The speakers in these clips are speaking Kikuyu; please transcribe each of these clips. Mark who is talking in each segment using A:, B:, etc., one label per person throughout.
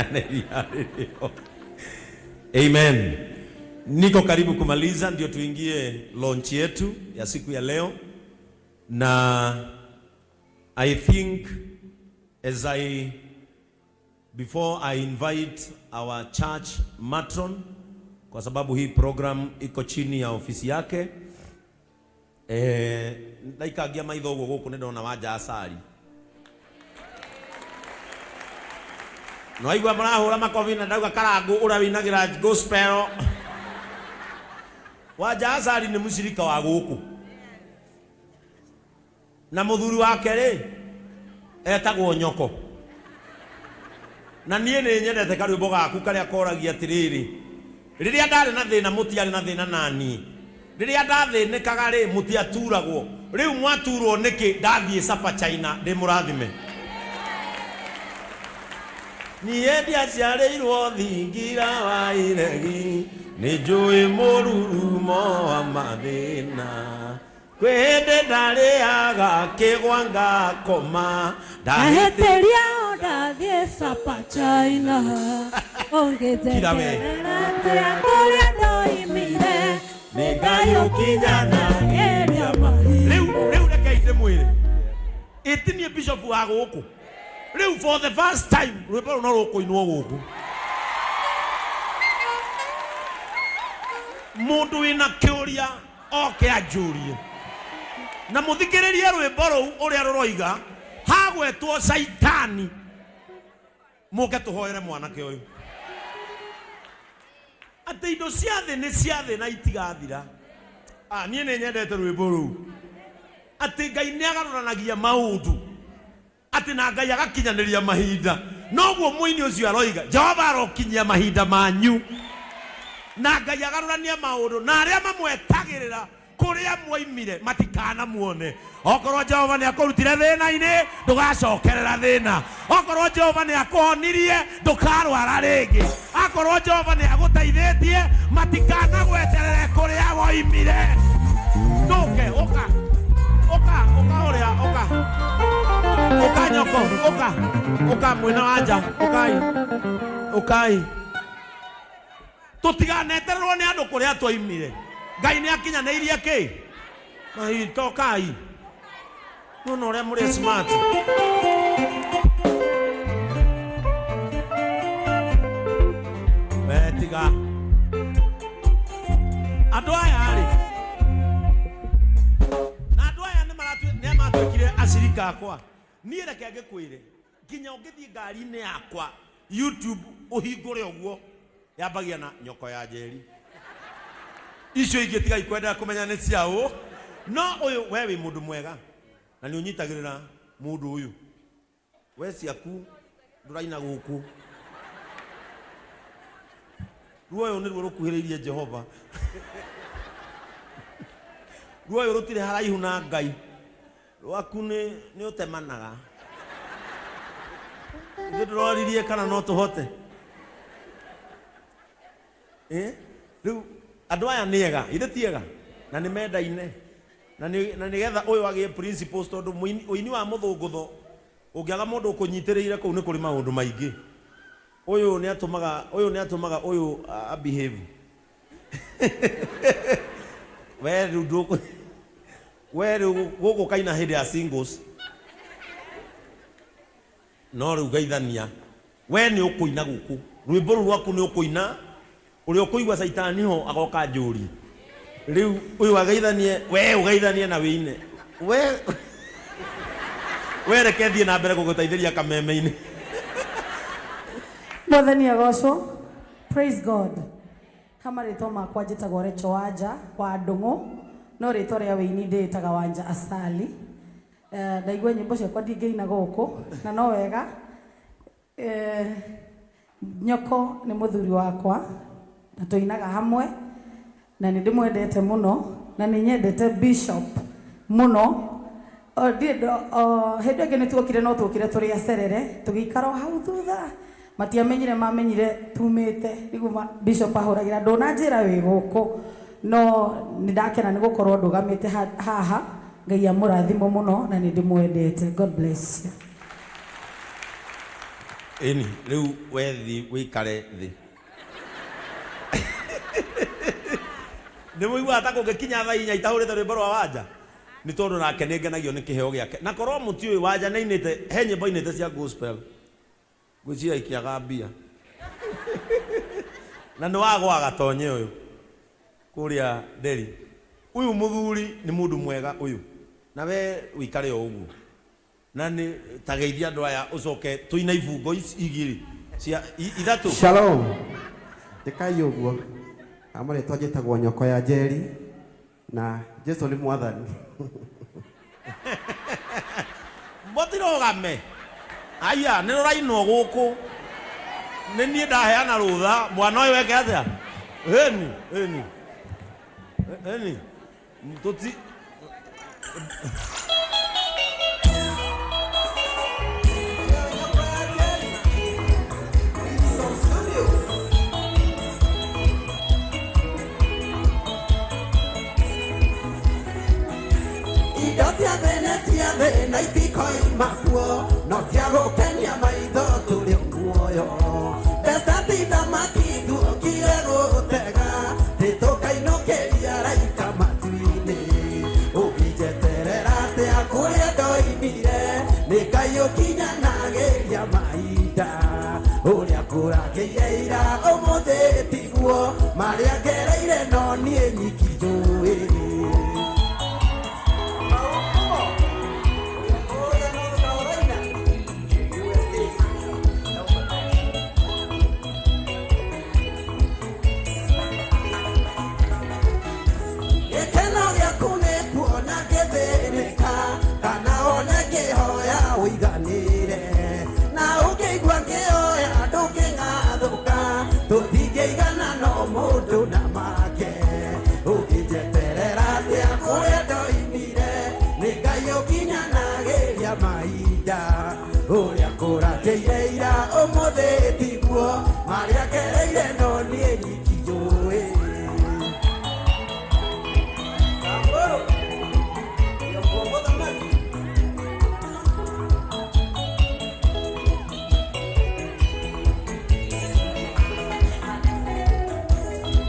A: Gũkinyanĩria rĩrĩo. Amen. Niko karibu kumaliza, ndio tuingie launch yetu ya siku ya leo, na I think as I before I invite our church matron, kwa sababu hii program iko chini ya ofisi yake. Ndaikangia maitho ũguo gũkũ nĩ ndona Wanja Asali. Nĩwaigua mũrahũra makobi na ndauga Karangũ ũrĩa wĩinagĩra gospel. Wanja Asali nĩ mũcirika wa gũkũ. Na mũthuri wake rĩ etagwo Nyoko. Na niĩ nĩ nyendete karwĩmbo gaku karĩa koragia atĩrĩrĩ, rĩrĩa ndarĩ na thĩna mũtiarĩ na thĩna naniĩ, rĩrĩa ndathĩnĩkaga rĩ mũtiaturagwo, rĩu mwaturwo nĩkĩ ndathiĩ Sapa China ndĩ mũrathime. Niĩ ndiaciarĩirwo thingira wa iregi, nĩ njũĩ mũrurumo wa mathĩna. Kwĩ hĩndĩ ndarĩaga kĩgwa ngakoma,
B: Ndahĩtĩria o ndathiĩ Sapa China.
A: Kira we.
B: Ũngĩnjekerera atĩa kũrĩa ndoimire,
A: Nĩ Ngai
B: ũkinyanagĩria mahinda.
A: Rĩu rekei ndĩmwĩre, ĩ ti niĩ bishop wa gũkũ. Rĩu for the first time rwĩmbo rũu no rũkũinwo gũkũ. Mũndũ wĩna kĩũria oke anjũrie. Na mũthikĩrĩrie rwĩmbo rũu ũrĩa rũroiga, hagwetwo Caitani. Mũke tũhoere mwanake ũyũ. Atĩ indo cia thĩ nĩ cia thĩ na itigathira. Ah, niĩ nĩ nyendete rwĩmbo rũu. Atĩ Ngai nĩ agarũranagia maũndũ. Atĩ na Ngai agakinyanĩria mahinda. Noguo mũini ũcio aroiga, Jehova arokinyia mahinda manyu. Na Ngai agarũrania maũndũ, na arĩa mamwetagĩrĩra kũrĩa mwoimire matikanamuone. Okorwo Jehova nĩ akũrutire thĩna-inĩ, ndũgacokerera thĩna. Okorwo Jehova nĩ akũhonirie, ndũkarwara rĩngĩ. Akorwo Jehova nĩ agũteithĩtie, matikanagweterere kũrĩa woimire. Ndũke, ũka, ũka, ũka ũrĩa, ũka, ũka nyoko, ũka, ũka mwena wa nja, ũkai, ũkai. Tũtiganetererwo nĩ andũ kũrĩa twoimire. Ngai nĩ akinyanĩirie kĩ? Mahinda, ũkai. Nona ũrĩa mũrĩ smart. We tiga. Andũ aya rĩ, na andũ aya nĩ matuĩkire acirika akwa. Niĩ reke ngĩkwĩre, nginya ũngĩthiĩ ngari-inĩ yakwa YouTube ũhingũre ũguo, yambagia na nyoko ya Njeri. Icio ingĩ tigai kwenda kũmenya nĩ cia ũ. No ũyũ we wĩ mũndũ mwega na nĩ ũnyitagĩrĩra mũndũ ũyũ. We ciaku ndũraina gũkũ. Ruoyo nĩruo rũkuhĩrĩirie Jehova. Ruoyo rũtirĩ haraihu na Ngai. Rwaku nĩ ũtemanaga. Ithuĩ ndũroririe kana no tũhote. Rĩu andũ aya nĩ ega, ithe ti ega? Na nĩ mendaine. Na nĩgetha ũyũ agĩe principles tondũ ũini wa mũthũngũtho ũngĩaga mũndũ ũkũnyitĩrĩire kũu nĩ kũrĩ maũndũ maingĩ. Ũyũ nĩ atũmaga, ũyũ nĩ atũmaga ũyũ a behave. We rĩu ndũkũ we rĩu gũkũ kaina hĩndĩ ya singles. No rĩu geithania. We nĩ ũkũina gũkũ. Rwĩmbo rũu rwaku nĩ ũkũina. Ũrĩa ũkũigua caitani ho agoka njũrie. Rĩu ũyũ ageithanie, we ũgeithanie na wĩine. We we reke thiĩ na mbere gũgũteithĩria kameme-inĩ.
C: Mwathani agocwo. Praise God. Ha marĩtwa makwa njĩtagwo Rachel Wanja wa Ndũng'ũ, no rĩtwa rĩa wĩini ndĩĩtaga Wanja Asali. Ndaigua nyĩmbo ciakwa ndingĩina gũkũ, na no wega. Nyoko nĩ mũthuri wakwa, na tũinaga hamwe, na nĩ ndĩmwendete mũno, na nĩ nyendete Bishop mũno. Hĩndĩ ĩngĩ nĩ tuokire no tuokire tũrĩ acerere, tũgĩikara o hau thutha. Matiamenyire, mamenyire tumĩte, nĩguo Bishop ahũragĩra ndũnanjĩra wĩ gũkũ, no nĩ ndakena nĩ gũkorwo ndũgamĩte haha. Ngai amũrathime mũno na nĩ ndĩmwendete. God bless you.
A: Ĩni rĩu wethi wĩikare thĩ. Nĩ mũiguaga ta kũngĩkinya thaa inya itahũrĩte rwĩmbo rwa Wanja? Nĩ tondũ nake nĩ ngenagio nĩ kĩheo gĩake. Na korwo mũtiũĩ Wanja nĩ ainĩte, he nyĩmbo ainĩte cia gospel. Ngwĩciria ikĩaga mbia. Na nĩ wagwa gatonye ũyũ kũrĩa Nderi. Ũyũ mũthuri nĩ mũndũ mwega ũyũ. Na we ũikare o ũguo. Na nĩ ta geithia andũ aya ũcoke tũine ibungo ici igĩrĩ cia ithatũ.
D: Shalom. Njĩkai ũguo. Ha marĩtwa njĩtagwo Nyoko ya Njeri na Jesu nĩ mwathani.
A: Mũtirũgame. Aya, nĩ rũrainwo gũkũ. Nĩ niĩ ndaheana rũtha, mwana ũyũ eke atĩa? Ĩni, ĩni. Ĩni. Tũti
D: Indo cia thĩ nĩ cia thĩ na itikoima kuo, no cia gũkenia maitho tũrĩ o muoyo. Mbeca ti thamaki tuokire gũtega, tĩtũkainũkĩria araika matu-inĩ. Ũngĩnjeterera atĩa kũrĩa ndoimire, nĩ Ngai ũkinyanagĩria mahinda. Ũrĩa kũrakĩire ira ũmũthĩ tiguo, marĩa ngereire no niĩ nyiki njũĩ. Gĩkeno gĩaku nĩ kuona ngĩthĩnĩka, kana one ngĩhoya ũiganĩre. Na ũngĩigua ngĩhoya ndũngĩng'athũka, tũtingĩigana no mũndũ na make. Ũngĩnjeterera atĩa kũrĩa ndoimire, nĩ Ngai ũkinyanagĩria mahinda. Ũrĩa kũrakĩire ira ũmũthĩ tiguo, marĩa ngereire no niĩ nyiki njũĩ.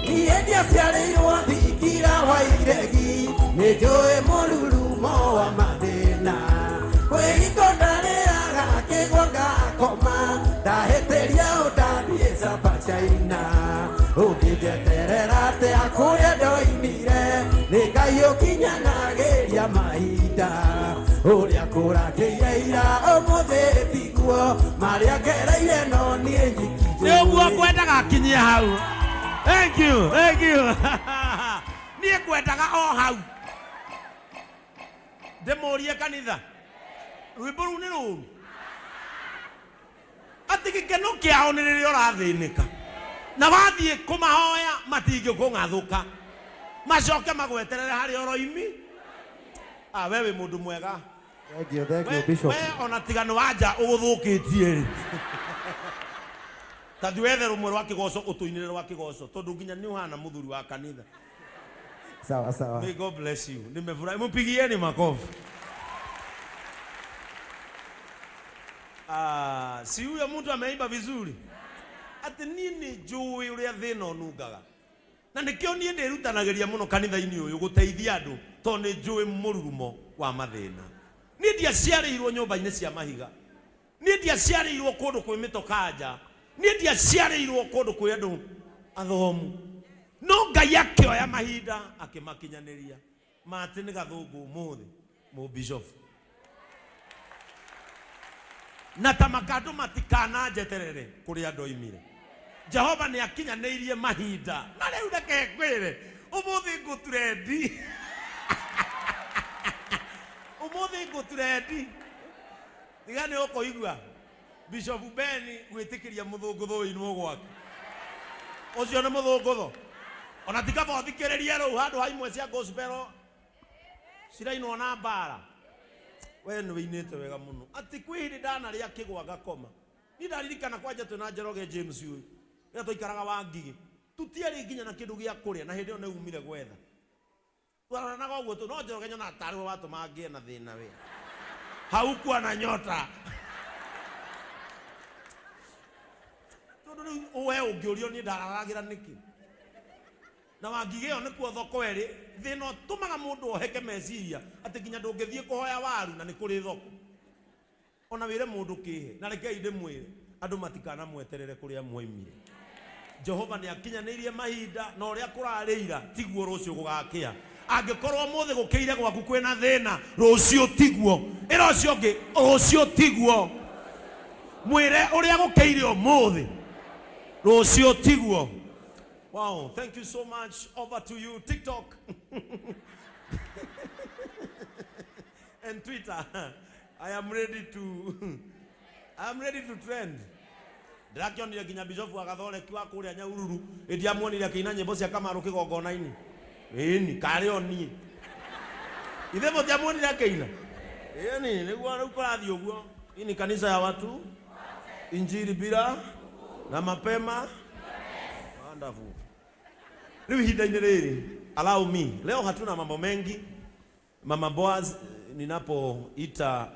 D: Niĩ ndiaciarĩirwo thingira wa iregi, nĩ njũĩ mũrurumo wa mathĩna. Kwĩhingo ndarĩaga kĩgwa ngakoma, ndahĩtĩria ũndathiĩ Sapa China. Ũngĩnjeterera atĩa kũrĩa ndoimire, nĩ Ngai ũkinyanagĩria mahinda. Ũrĩa kũrakĩire ira ũmũthĩ tiguo, marĩa ngereire no niĩ nyiki
A: Nĩ ũguo
D: njũĩ.
A: ngwendaga akinyie hau. Thank you, thank you. Niĩ ngwendaga o hau. Ndĩmũrie kanitha. Rwĩmbo rũu nĩ rũru. Atĩ gĩkeno kĩao nĩ rĩrĩa ũrathĩnĩka. Na wathiĩ kũmahoya matingĩkũng'athũka. Macoke magweterere harĩa ũroimi. Ah, we wĩ mũndũ mwega.
D: Thank you, thank you,
A: We,
D: Bishop.
A: we ona tiga nĩ wanja ũgũthũkĩtie rĩ. Ta thiĩ wethe rũmwe rwa kĩgoco ũtũinĩre rwa kĩgoco tondũ nginya nĩ ũhana mũthuri wa kanitha.
D: Sawa sawa.
A: May God bless you. Nimefurahi. Mpigieni makofi. Ah, si huyo mtu ameimba vizuri. Ati niĩ nĩ njũĩ ũrĩa thĩna ũnungaga. Na nĩkĩo niĩ ndĩrutanagĩria mũno kanitha-inĩ ũyũ gũteithia andũ tondũ nĩ njũĩ mũrurumo wa mathĩna. Niĩ ndiaciarĩirwo nyũmba-inĩ cia mahiga. Niĩ ndiaciarĩirwo kũndũ kwĩ mĩtokanja. Niĩ ndiaciarĩirwo kũndũ kwĩ andũ athomu. No Ngai akĩoya mahinda akĩmakinyanĩria. Matĩ nĩ gathũngũ ũmũthĩ mũbishofu. Na ta makandũ matikananjeterere kũrĩa ndoimire. Jehova nĩ akinyanĩirie mahinda. Na rĩu reke ngwĩre, ũmũthĩ ngũturendi. Ũmũthĩ ngũturendi. Tiga nĩ ũkũigua Bishop Ben gwĩtĩkĩria mũthũngũthũ ũinwo gwake. Ũcio nĩ mũthũngũthũ. Ona ti kaba ũthikĩrĩrie rũu handũ ha imwe cia gospel cirainwo na mbara. We nĩ wĩinĩte wega mũno. Atĩ kwĩ hĩndĩ ndanarĩa kĩgwa ngakoma. Niĩ ndaririkana kwanja twĩna Njoroge James ũyũ. Rĩrĩa twaikaraga wa Ngigĩ. Tũtiarĩ nginya na kĩndũ gĩa kũrĩa na hĩndĩ ĩyo nĩ umire gwetha. Twaroranaga ũguo tu no Njoroge nyonaga tarĩ we watũma ngĩe na thĩna we. Haukuwa na nyota. Tondu riu we ungiurio ni ndararagĩra nĩkĩ na wangigĩ ĩyo nĩkuo thoko ĩrĩ. Thĩna ũtũmaga mũndũ oheke meciria atĩ nginya ndũngĩthiĩ kũhoya waru na nĩ kũrĩ thoko, ona wĩre mũndũ kĩhe. Na rekei ndĩmwĩre, andũ matikanamweterere kũrĩa mwoimire. Jehova nĩ akinyanĩirie mahinda, na ũrĩa kũrarĩ ira tiguo rũciũ gũgakĩa. Angĩkorwo mũthĩ gũkĩire gwaku kwĩna thĩna, rũciũ tiguo. Ĩra ũcio ũngĩ, rũciũ tiguo. Mwĩre ũrĩa gũkĩire ũmũthĩ, rũciũ tiguo. Wow, thank you so much. Over to you, TikTok and Twitter. I am ready to trend. Ndĩrakĩonire nginya Bishop wa Gathoreki wa kũrĩa Nyahururu, ĩndĩ amuonire akĩina nyĩmbo cia Kamaru kĩgongona-inĩ. Ĩni karĩ o niĩ ithe mũtiamuonire akĩina. Ĩni nĩguo rĩu kũrathiĩ ũguo. Hii ni kanisa ya watu injili bila na mapema. Wonderful. Rĩu ihinda-inĩ rĩrĩ, allow me, leo hatuna mambo mengi. Mama Boaz, ninapoita